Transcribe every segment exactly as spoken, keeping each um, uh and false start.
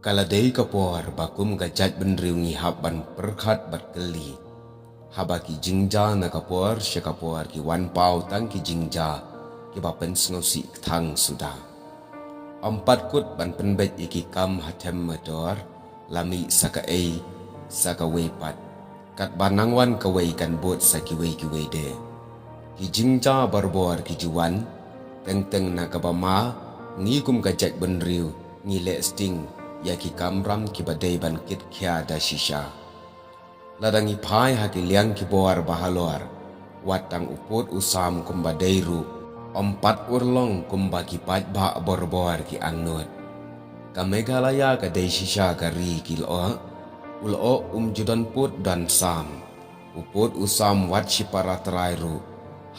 Ka la dei ka por ba kum ka jaitbynriew ngi hap ban pyrkhat bad kylli. Haba ki jingjia na ka por sha ka por ki wan paw tang ki jingjia kiba pynsngewsih kthang suda. Ym pat kut ban pynbeit ïa ki kam ha them mator, la mih sa kaei sa kawei pat. Katba nang wan kawei kan bud sa kiwei kiwei de. Ki jingjia barabor ki ju wan, teng teng na kaba ma, ngi kum ka jaitbynriew ngi leh sting ïa ki kamram kiba dei ban kit khia da shisha. Lada ngi phai ha ki liang ki bor ba halor, wat tang u pud u sam kumba dei ruh, ym pat urlong kumba ki paidbah barabor ki angnud. Ka Meghalaya ka dei shisha ka ri ki lyoh, u lyoh um ju don pud don sam. U pud u sam wat shipara trai ruh.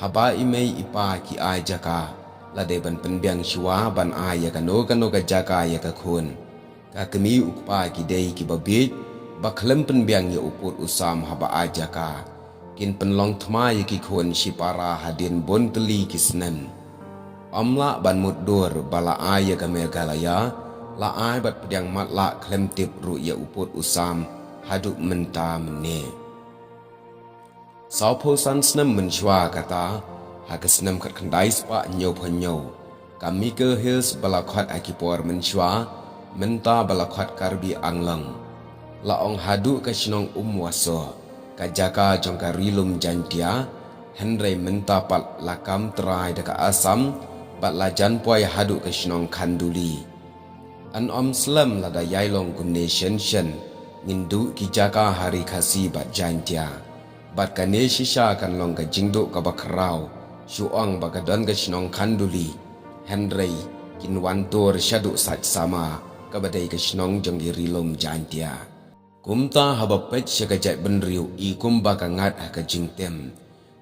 Haba i mei i pa ki ai jaka, la dei ban pynbiang shuwa ban ai ïa kano kano ka jaka ïa ka khun. Ka kmie u kpa ki dei kiba bieit ba khlem pynbiang ïa u pud u sam haba ai jaka. Kin pynlong thma ïa ki khun shipara hadien bun tylli ki snem. Ym lah ban mutdur ba la ai ïa ka Meghalaya, la ai bad pdiang matlah khlem tip ruh ïa u pud u sam haduh mynta mynne. Sawphew san snem mynshuwa kata, ha ka snem khatkhyndai spah hynñiewphew hynñiew, ka Meikei Hills ba la khot ha ki por mynshuwa, mynta ba la khot Karbi Anglong, la ong haduh ka shnong Umwoso, ka jaka jong ka Ri Lum Jaiñtia, hynrei mynta pat la kam trai da ka Assam, bad la jan poi haduh ka shnong Khanduli. Yn ym slem lada ïai long kumne shen shen, ngin duh ki jaka ha Ri Khasi bad Jaiñtia. Bad kane shisha kan long ka jingduh kaba khraw, shu ong ba ka don ka shnong Khanduli, hynrei kin wan tur shaduh Saitsama, kaba dei ka shnong jong ki Ri Lum Jaiñtia. Kumta haba peit sha ka jaitbynriew i kumba ka ngat ha ka jingtim.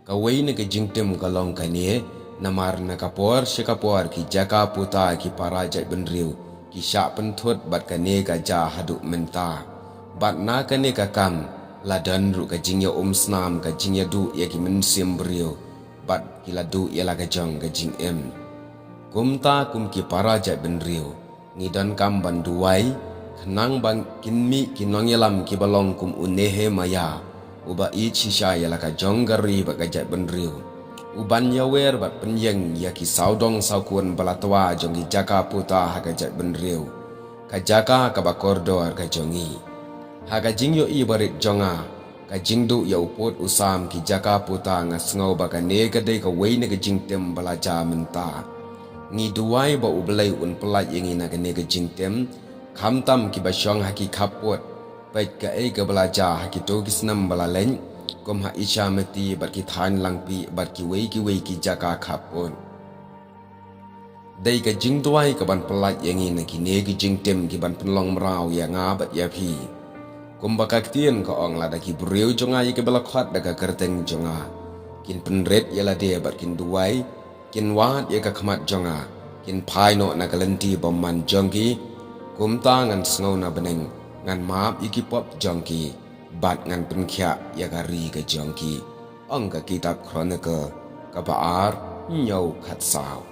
Kawei na ka jingtim ka long kane, namar na ka por sha ka por ki jaka puta ki para jaitbynriew ki shah pynthut bad kane ka jia haduh mynta. Bad na kane ka kam, la don ruh ka jingïaumsnam, ka jingïaduh ïa ki mynsiem briew, bad ki la duh ïa la ka jong ka jingim. Kumta kum ki para jaitbynriew, ngi donkam ban duwai, khnang ba kin mih ki nongïalam kiba long kum u Nehemiah, uba ïeit shisha ïa la ka jong ka ri bad ka jaitbynriew, u ban ïawer bad pynïeng ïa ki sawdong sawkun ba la twa jong ki jaka puta ha ka jaitbynriew, ka jaka kaba kordor ka jong ngi. Ha ka jingïohi barit jong nga, ka jingduh ïa u pud u sam ki jaka puta, nga sngew ba kane ka dei kawei na ka jingtim ba la jia mynta. Ngi duwai ba U Blei un pyllait ïa ngi na kane ka jingtim, khamtam kiba shong ha ki khappud. Peit kaei kaba la jia ha kito ki snem ba la leit, kum ha Ichaymti bad ki thaiñ Langpih bad kiwei kiwei ki jaka khappud. Dei ka jingduwai ka ban pyllait ïa ngi na kine ki jingtim ki ban pynlong mraw ïa nga bad ïa phi. Kumba ka ktien ka ong, lada ki briew jong nga ïa kiba la khot da ka kyrteng jong nga, kin pynrit ïa lade bad kin duwai, kin wad ïa ka khmat jong nga, kin phai noh na ka lynti bymman jong ki, kumta ngan sngew na bneng, ngan map ïa ki pop jong ki, bad ngan pynkhiah ïa ka ri ka jong ki. Ong ka kitab Chronicle kaba ar, hynñiew khatsaw.